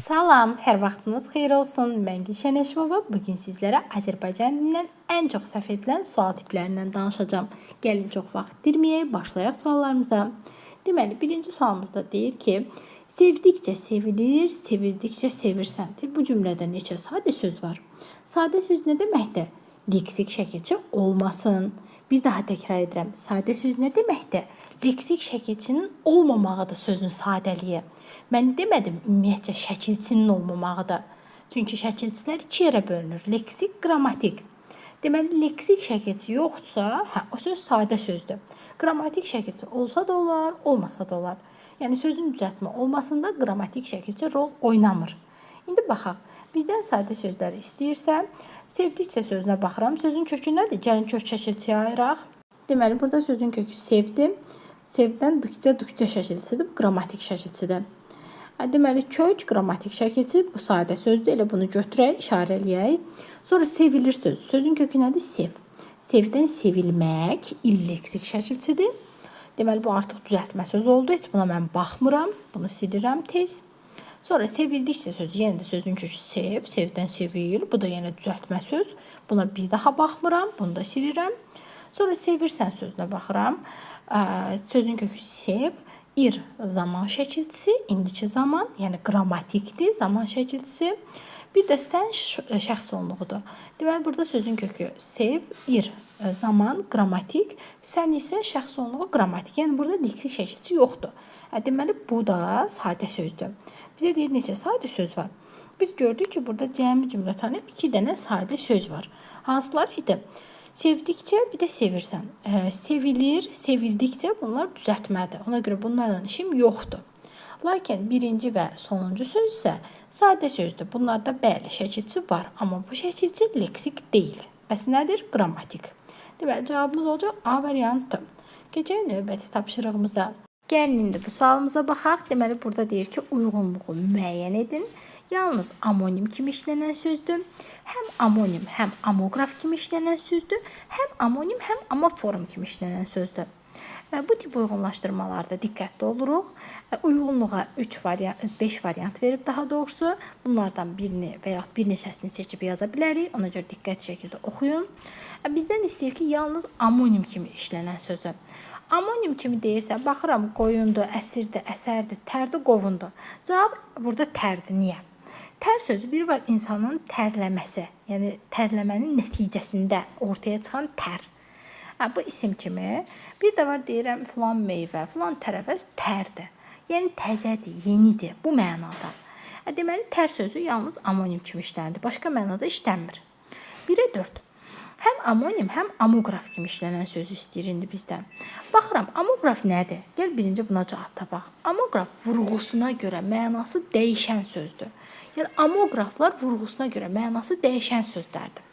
Salam, hər vaxtınız xeyir olsun. Mən Gülşən Həşimova. Bu gün sizlərə Azərbaycan dilindən ən çox səhv edilən sual tiplərindən danışacağam. Gəlin çox vaxt itirməyək, başlayaq suallarımıza. Deməli, birinci sualımızda deyir ki, sevdikcə sevilir, sevildikcə sevirsən. Deyir, bu cümlədə neçə sadə söz var? Sadə söz nə deməkdir? Leksik şəkilçi olmasın. Bir daha təkrar edirəm. Sadə söz nə deməkdir? Leksik şəkilçinin olmamağıdır sözün sadəliyi. Mən demədim ümumiyyətcə şəkilçinin olmamağıdır. Çünki şəkilçilər iki yerə bölünür. Leksik, qrammatik. Deməli, leksik şəkilçi yoxdursa, hə, o söz sadə sözdür. Qrammatik şəkilçi olsa da olar, olmasa da olar. Yəni sözün düzəltmə olmasında qrammatik şəkilçi rol oynamır. İndi baxaq. Bizdən sadə sözləri istəyirsə, sevdikcə sözünə baxıram. Sözün kökü nədir? Gəlin kök şəkilçiyə ayıraq. Deməli, burada sözün kökü sevdi. Sevdən dıkcə, dükcə şəkilçisidir. Bu qrammatik şəkilçidir. Deməli, kök qrammatik şəkilçi, bu sadə sözdür. Elə bunu götürək, işarə eləyək. Sonra sevilir söz. Sözün kökü nədir? Sev. Sevdən sevilmək illeksik şəkilçidir. Deməli, bu artıq düzəltmə söz oldu. Heç buna mən baxmıram. Bunu silirəm tez. Sonra sevildikcə sözü, yenə də sözün kökü sev, sevdən sevil. Bu da yenə düzəltmə söz. Buna bir daha baxmıram. Bunu da silirəm. Sonra sevirsən sözünə baxıram. Sözün kökü sev, ir zaman şəkilçisi, indiki zaman, yəni qrammatikdir zaman şəkilçisi. Bir də sən şəxs onluğudur. Deməli, burada sözün kökü sev, ir zaman, qrammatik, sən isə şəxs onluğu qrammatik. Yəni burada leksik şəkilçi yoxdur. Deməli, bu da sadə sözdür. Bizə deyir neçə sadə söz var? Biz gördük ki, burada cəmi cümlətanı 2 dənə sadə söz var. Hansılar idi? Sevdikcə, bir də sevirsən. Sevilir, sevildikcə bunlar düzəltmədir. Ona görə bunlarla işim yoxdur. Lakin birinci və sonuncu söz isə sadə sözdür. Bunlarda bəli, şəkilçi var, amma bu şəkilçi leksik deyil. Bəs nədir? Qrammatik. Deməli, cavabımız olacaq A variantı. Keçək növbəti tapşırığımıza. Gəlin indi bu sualımıza baxaq. Deməli, burada deyir ki, uyğunluğu müəyyən edin. Yalnız amonim kimi işlənən sözdür. Həm amonim, həm amoqraf kimi işlənən sözdür. Həm amonim, həm amoform kimi işlənən sözdür. Bu tip uyğunlaşdırmalarda diqqətli oluruq. Uyğunluğa 3 variant, 5 variant verib daha doğrusu. Bunlardan birini və yaxud bir neçəsini seçib yaza bilərik. Ona görə diqqət şəkildə oxuyun. Bizdən istəyir ki, yalnız amonim kimi işlənən sözü. Amonim kimi deyirsə, baxıram qoyundur, əsirdir, əsərdir, tərdir, qovundur. Cavab burada tərdir. Niyə? Tər sözü bir var insanın tərləməsi, yəni tərləmənin nəticəsində ortaya çıxan tər. Bu isim kimi. Bir də var deyirəm filan meyvə, filan tərəvəz tərdir. Yəni təzədir, yenidir bu mənada. Deməli tər sözü yalnız amonim kimi işlənir. Başqa mənada işlənmir. 1-ə 4. Həm amonim, həm amoqraf kimi işlənən sözü istəyir indi bizdən. Baxıram, amoqraf nədir? Gəl birinci buna cavab tapaq. Amoqraf vurğusuna görə mənası dəyişən sözdür. Yəni amoqraflar vurğusuna görə mənası dəyişən sözlərdir.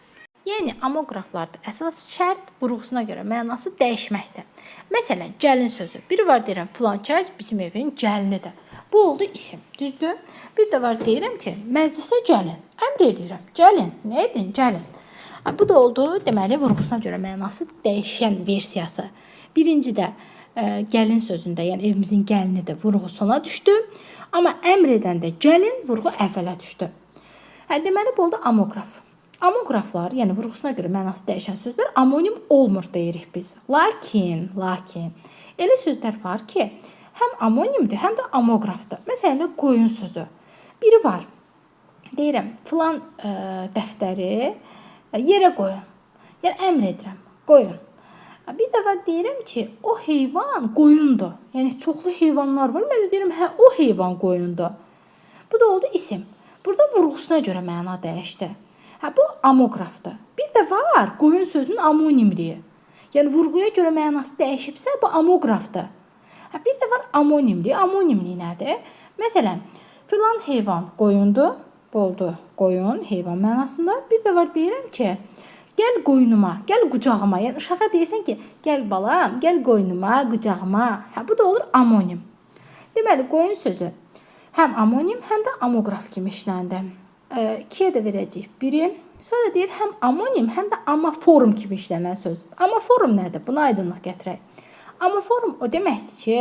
Yəni amoqraflarda əsas şərt vurğusuna görə mənası dəyişməkdir. Məsələn, gəlin sözü. Biri var deyirəm, filan kəs bizim evin gəlinidir. Bu oldu isim, düzdür? Bir də var deyirəm ki, məclisə gəlin. Əmr eləyirəm, gəlin. Nə edin? Gəlin. Bu da oldu, deməli, vurğusuna görə mənası dəyişən versiyası. Birincidə gəlin sözündə, yəni evimizin gəlinidir, vurğu sona düşdü. Amma əmr edəndə gəlin, vurğu əvvələ düşdü. Deməli, bu oldu amoqraf. Amoqraflar, yəni vurğusuna görə mənası dəyişən sözlər amonim olmur deyirik biz. Lakin, elə sözlər var ki, həm amonimdir, həm də amoqrafdır. Məsələn, qoyun sözü. Biri var. Deyirəm, filan dəftəri yerə qoyun. Yəni əmr edirəm, qoyun. Bir də var deyirəm ki, o heyvan qoyundur. Yəni çoxlu heyvanlar var. Mən də deyirəm, hə, o heyvan qoyundur. Bu da oldu isim. Burada vurğusuna görə məna dəyişdi. Hə, bu amoqrafdır. Bir də var qoyun sözünün amonimliyi. Yəni vurğuya görə mənası dəyişibsə, bu amoqrafdır. Hə, bir də var amonimliyi. Amonimliyi nədir? Məsələn, filan heyvan qoyundur. Bu oldu qoyun, heyvan mənasında. Bir də var deyirəm ki, gəl qoynuma, gəl qucağıma. Yəni uşağa deyirsən ki, gəl balam, gəl qoynuma, qucağıma. Hə, bu da olur amonim. Deməli, qoyun sözü həm amonim, həm də amoqraf kimi işləndi. 2-yə də verəcəyik 1-i. Sonra deyir, həm amonim, həm də amoform kimi işlənən söz. Amoform nədir? Buna aydınlıq gətirək. Amoform o deməkdir ki,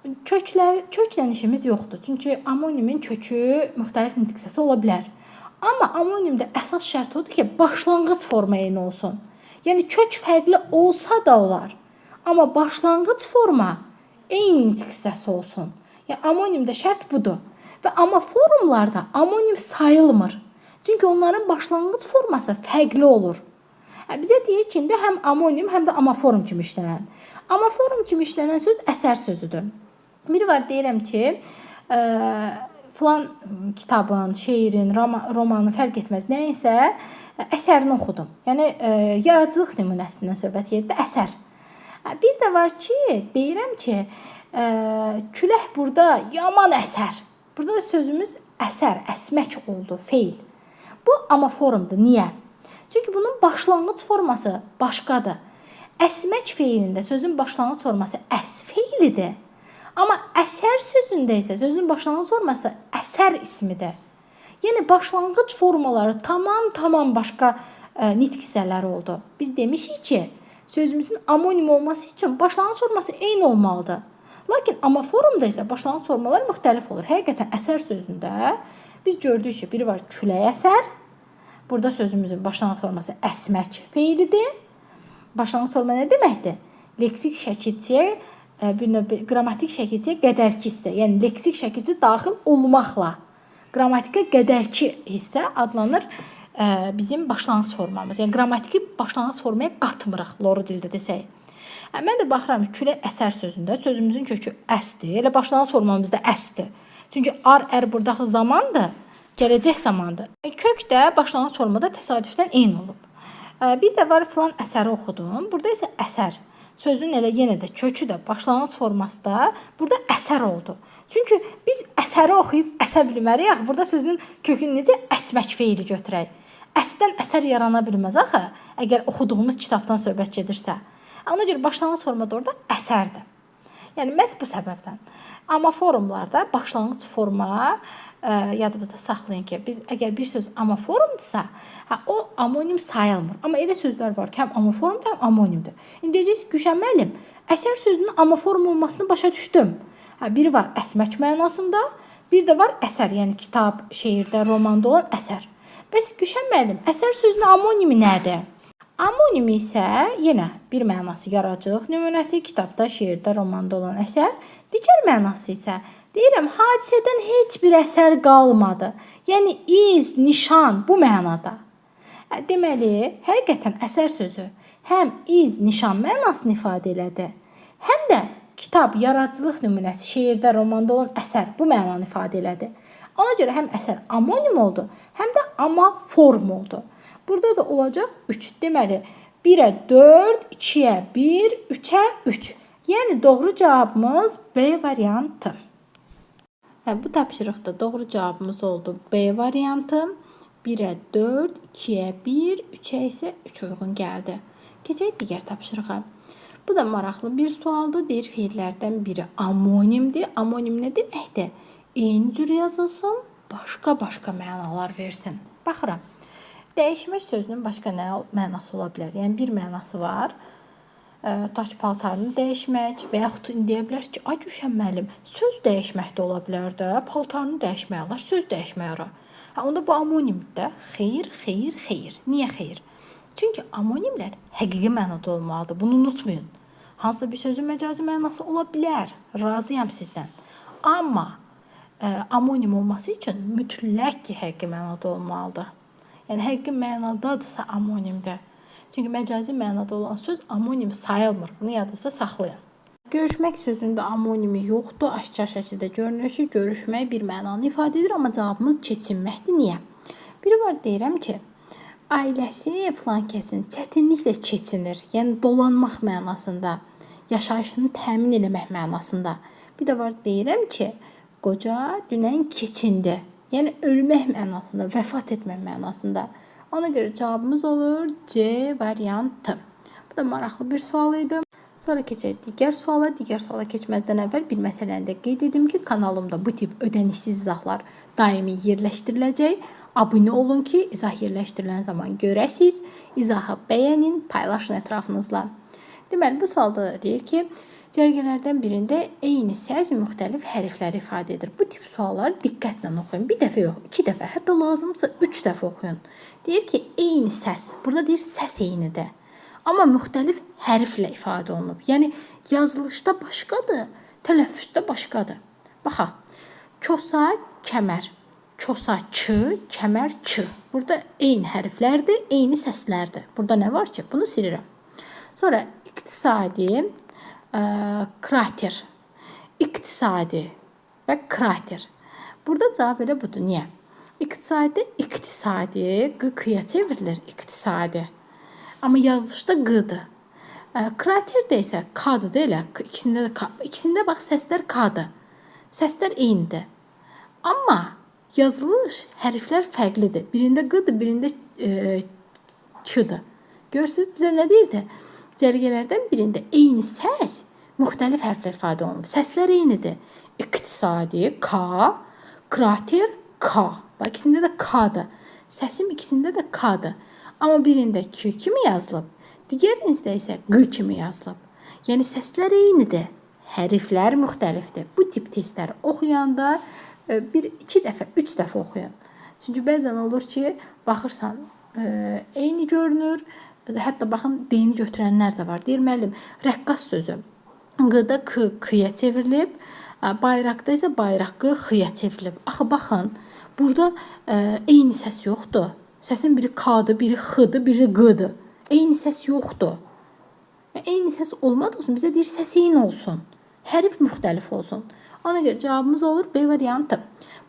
Köklə işimiz yoxdur. Çünki amonimin kökü müxtəlif nitq hissəsi ola bilər. Amma amonimdə əsas şərt odur ki, başlanğıc forma eyni olsun. Yəni kök fərqli olsa da olar. Amma başlanğıc forma eyni nitq hissəsi olsun. Yəni amonimdə şərt budur. Və amma forumlarda amonim sayılmır. Çünki onların başlanğıc forması fərqli olur. Bizə deyir ki, indi həm amonim, həm də amaforum kimi işlənən. Amaforum kimi işlənən söz əsər sözüdür. Biri var deyirəm ki, filan kitabın, şeirin, romanın fərq etməz nəyinsə əsərini oxudum. Yəni yaradıcılıq nümunəsindən söhbət gedir, əsər. Bir də var ki, deyirəm ki, külək burada yaman əsər. Burada da sözümüz əsər, əsmək oldu, feil. Bu amaforumdur. Niyə? Çünki bunun başlanğıc forması başqadır. Əsmək feilində sözün başlanğıc forması əs feilidir. Amma əsər sözündə isə sözün başlanğıc forması əsər ismidir. Yəni başlanğıc formaları tamam başqa nitq hissələri oldu. Biz demişik ki, sözümüzün amonim olması üçün başlanğıc forması eyni olmalıdır. Lakin amaforumda isə başlanğıc formalar müxtəlif olur. Həqiqətən əsər sözündə biz gördük ki, biri var külək əsər. Burada sözümüzün başlanğıc forması əsmək feilidir. Başlanğıc forma nə deməkdir? Leksik şəkilçiyə, bir növ qrammatik şəkilçiyə qədərki hissə, yəni leksik şəkilçi daxil olmaqla qrammatika qədərki hissə adlanır bizim başlanğıc formamız. Yəni qrammatiki başlanğıc formaya qatmırıq, loru dildə desək. Mən də baxıram külək əsər sözündə sözümüzün kökü əsdir. Elə başlanğıc formamız da əsdir. Çünki ar, ər burada axı zamandır, gələcək zamandır. Kök də başlanğıc formada təsadüfdən eyni olub. Bir də var filan əsəri oxudum. Burada isə əsər. Sözün elə yenə də kökü də başlanğıc forması da burada əsər oldu. Çünki biz əsəri oxuyub əsə bilmərik axı. Burada sözün kökünü necə əsmək feili götürək? Əsdən əsər yarana bilməz axı, əgər oxuduğumuz kitabdan söhbət gedirsə. Ona görə başlanğıc forma da orada əsərdir. Yəni məhz bu səbəbdən. Amma forumlarda başlanğıc forma yadınızda saxlayın ki, biz əgər bir söz amaforumdursa, o amonim sayılmır. Amma elə sözlər var ki, həm amaforumdur, həm amonimdir. İndi deyəcəksiniz, Gülşən müəllim, əsər sözünün amaforum olmasını başa düşdüm. Biri var əsmək mənasında, bir də var əsər, yəni kitab, şeirdə, romanda olan əsər. Bəs Gülşən müəllim, əsər sözünün amonimi nədir? Amonimi isə yenə bir mənası yaradıcılıq nümunəsi, kitabda, şeirdə, romanda olan əsər. Digər mənası isə deyirəm, hadisədən heç bir əsər qalmadı. Yəni iz, nişan bu mənada. Deməli, həqiqətən əsər sözü həm iz, nişan mənasını ifadə elədi, həm də kitab, yaradıcılıq nümunəsi, şeirdə, romanda olan əsər bu mənanı ifadə elədi. Ona görə həm əsər amonim oldu, həm də amaform oldu. Burada da olacaq 3. Deməli, 1-ə 4, 2-yə 1, 3-ə 3. Yəni doğru cavabımız B variantı. Bu tapşırıqda doğru cavabımız oldu B variantı. 1-ə 4, 2-yə 1, 3-ə isə 3 uyğun gəldi. Keçək digər tapşırığa. Bu da maraqlı bir sualdır. Deyir, feillərdən biri amonimdir. Amonim nə deməkdir? Eyni cür yazılsın, başqa-başqa mənalar versin. Baxıram. Dəyişmək sözünün başqa nə mənası ola bilər? Yəni bir mənası var. Taç paltarını dəyişmək və yaxud indi deyə bilərsiniz ki, ay Gülşən müəllim, söz dəyişmək də ola bilər də, paltarını dəyişmək olar, söz dəyişmək olar. Onda bu amonimdir də. Xeyr, xeyr, xeyr. Niyə xeyr? Çünki amonimlər həqiqi mənada olmalıdır. Bunu unutmayın. Hansısa bir sözün məcazi mənası ola bilər. Razıyam sizdən. Amma amonim olması üçün mütləq ki, həqiqi mənada olmalıdır. Yəni həqiqi mənadadırsa amonimdir. Çünki məcazi mənada olan söz amonim sayılmır. Bunu yadınızda saxlayın. Görüşmək sözündə amonimi yoxdur. Aşkar şəkildə görünür ki, görüşmək bir mənanı ifadə edir, amma cavabımız keçinməkdir. Niyə? Biri var deyirəm ki, ailəsi filan kəsin çətinliklə keçinir. Yəni dolanmaq mənasında, yaşayışını təmin eləmək mənasında. Bir də var deyirəm ki, qoca dünən keçindi. Yəni ölmək mənasında, vəfat etmək mənasında. Ona görə cavabımız olur C variantı. Bu da maraqlı bir sual idi. Sonra keçək digər suala. Digər suala keçməzdən əvvəl bir məsələni də qeyd edim ki, kanalımda bu tip ödənişsiz izahlar daimi yerləşdiriləcək. Abunə olun ki, izah yerləşdirilən zaman görəsiniz. İzahı bəyənin, paylaşın ətrafınızla. Deməli, bu sualda da deyir ki, Cərgələrdən birində eyni səs müxtəlif hərfləri ifadə edir. Bu tip sualları diqqətlə oxuyun. Bir dəfə yox, iki dəfə, hətta lazımsa üç dəfə oxuyun. Deyir ki, eyni səs. Burada deyir səs eynidir. Amma müxtəlif hərflə ifadə olunub. Yəni yazılışda başqadır, tələffüzdə başqadır. Baxaq. Kosa, kəmər. Kosa ç, kəmər ç. Burada eyni hərflərdir, eyni səslərdir. Burada nə var ki? Bunu silirəm. Sonra iqtisadi, krater. İqtisadi və krater. Burada cavab elə budur. Niyə? İqtisadi, iqtisadi, q k-ya çevrilir. İqtisadi. Amma yazılışda q-dır. Kraterdə isə k-dır da elə. İkisində də k. İkisində bax səslər k-dır. Səslər eynidir. Amma yazılış hərflər fərqlidir. Birində q-dır, birində k-dır. Görürsüz, bizə nə deyirdi? Cərgələrdən birində eyni səs müxtəlif hərflə ifadə olunub. Səslər eynidir. İqtisadi K, krater K. Bax ikisində də K-dır. Səsim ikisində də K-dır. Amma birində Q kimi yazılıb, digərində isə Q kimi yazılıb. Yəni səslər eynidir, hərflər müxtəlifdir. Bu tip testləri oxuyanda bir, iki dəfə, üç dəfə oxuyun. Çünki bəzən olur ki, baxırsan, eyni görünür. Hətta baxın, D-ni götürənlər də var. Deyir, müəllim, rəqqas sözü Q-da K, K-ya çevrilib, bayraqda isə bayraq Q, X-ya çevrilib. Axı baxın, burada eyni səs yoxdur. Səsin biri K-dır, biri X-dır, biri Q-dır. Eyni səs yoxdur. Eyni səs olmadığı üçün bizə deyir, səs eyni olsun. Hərf müxtəlif olsun. Ona görə cavabımız olur B variantı.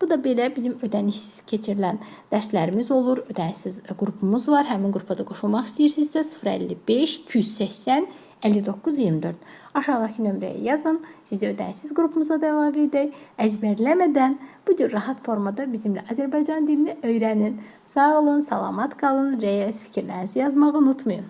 Bu da belə bizim ödənişsiz keçirilən dərslərimiz olur. Ödənişsiz qrupumuz var. Həmin qrupa da qoşulmaq istəyirsinizsə 055 280 59 24. Aşağıdakı nömrəyə yazın. Sizi ödənişsiz qrupumuza da əlavə edək. Əzbərləmədən bu cür rahat formada bizimlə Azərbaycan dilini öyrənin. Sağ olun, salamat qalın. Rəyə öz fikirlərinizi yazmağı unutmayın.